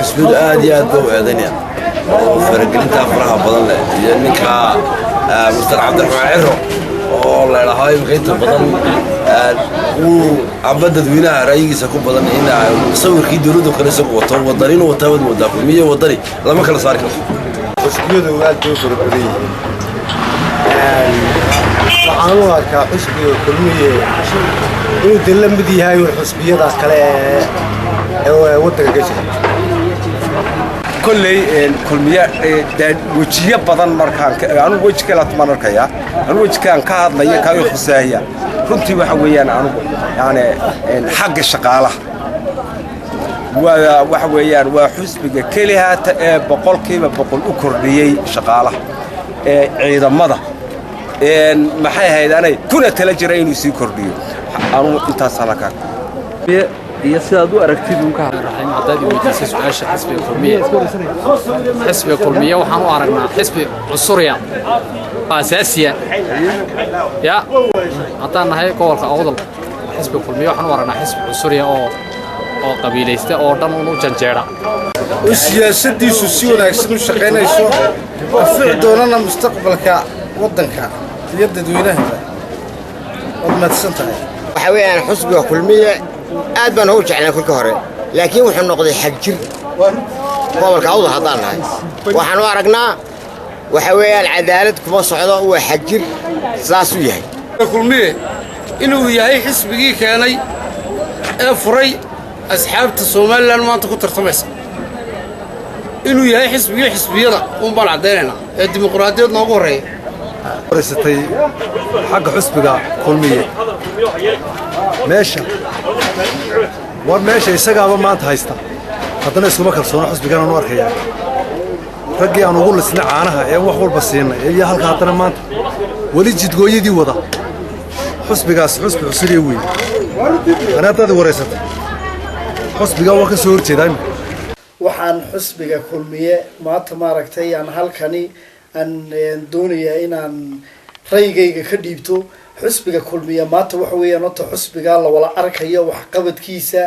Xisbiyadu aad iyo aad bay u eedaynayaan oo faragelintaa faraha badan leh iyo ninka Mister Cabdiraxmaan Ciro oo la idhaaho imika inta badan uu amba dadweynaha ra'yigiisa ku badan in sawirkii dowladdu kale isagu wato, Wadani inuu wataa waad moodaa. Kulmiye, Wadani lama kala saari karto. Xusbiyadu aad bay u fara badan yihiin. Waxaan u arkaa xusbiga Kulmiye inuu de la mid yahay xusbiyada kale ee waddanka ka jira. Kolley Kulmiye wejiyo badan markaan anugu weji kale maan arkayaa. Anugu wejikaan ka hadlaya kaa i khuseeya runtii waxa weeyaan anugu yani xagga shaqaalaha waa waxa weeyaan waa xusbiga kelihaata ee 100% u kordhiyey shaqaalaha ee ciidamada, maxay ahayd, anay kuna tala jira inuu sii kordhiyo. Anugu intaasaan halkaa iyo sidaad u aragtid uun ka Raxiim, haddaad i weydiisay su-aasha xisbiga Kulmiye, xisbiga Kulmiye waxaan u aragnaa xisbi cusuriya oo asaasiya ya. Haddaan nahay gobolka Awdal, xisbiga Kulmiye waxaan u aragnaa xisbi cusuriya oo qabiilaysta oo dhan un u janjeera. Oo siyaasaddiisu si wanaagsan u shaqaynayso, anfici doonana mustaqbalka waddanka iyo dadweynahaba. Waad mahadsan tahay. Waxaa weeyaan xusbiga Kulmiye aad baan ugu jeclaan kolka hore, laakiin wuxuu noqday xag jir. Gobolka Awdal haddaan nahay, waxaan u aragnaa waxa weeyaan cadaalad kuma socdo, waa xag jir, saasuu yahay. Kulmiye inuu yahay xisbigii keenay ee furay asxaabta Somaliland maanta ku tartamaysa, inuu yahay xisbigii xisbiyada uun baan caddaynaynaa ee dimuqraadiyad noogu horreeya. Wareysatay xagga xusbiga Kulmiye, meesha war meesha isagaaba maanta haysta, haddana iskuma kalsoona. Xusbigan u arkayaa raggii aan ugu lisnay caanaha ee wax walba siinay iyo halka haddana maanta weli jidgooyadii wada. Xusbigaas xusbi cusuriya weeye. Ani haddaad i wareysatay, xusbigaa waa ka soo horjeedaa imika. Waxaan xusbiga Kulmiye maanta maaragtay aan halkani aan doonayaa inaan ra'yigayga ka dhiibto. Xusbiga Kulmiye maanta waxa weeyaan horta xusbiga la wala arkayo waxqabadkiisa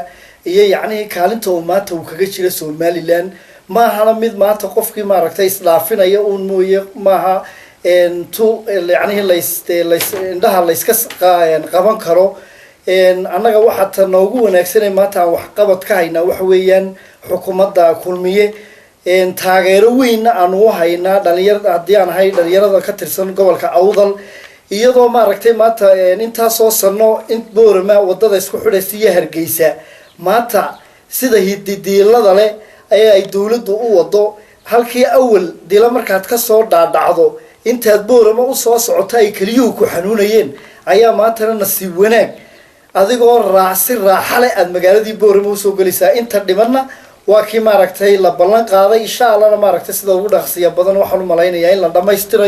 iyo yacnihii kaalinta uu maanta uu kaga jira Somaliland. Maahana mid maanta qofkii maaragtay isdhaafinaya uun mooye, maaha tu yacnihii lays indhaha layska qaban karo. Annaga waxaa ta noogu wanaagsanay maanta aan waxqabad ka haynaa waxa weeyaan xukuumadda Kulmiye. Taageero weynna aanu u haynaa dhalinyar haddii aan ahay dhalinyarada ka tirsan gobolka Awdal, iyadoo maaragtay maanta intaasoo sano in Boorama wadada isku xidhaysa iyo Hargeysa maanta sida hididiilada leh ee ay dawladdu u wado, halkii awal Dila markaad kasoo dhaadhacdo intaad Boorama usoo socoto ay keliyuhu ku xanuunayeen, ayaa maantana nasiib wanaag adigoo raacsi raaxa leh aada magaaladii Boorama usoo gelaysaa. Inta dhimanna waa kii maaragtay la ballan qaaday, insha Allahna maaragtay sida ugu dhaqsiya badan waxaan u malaynayaa in la dhammaystirayo.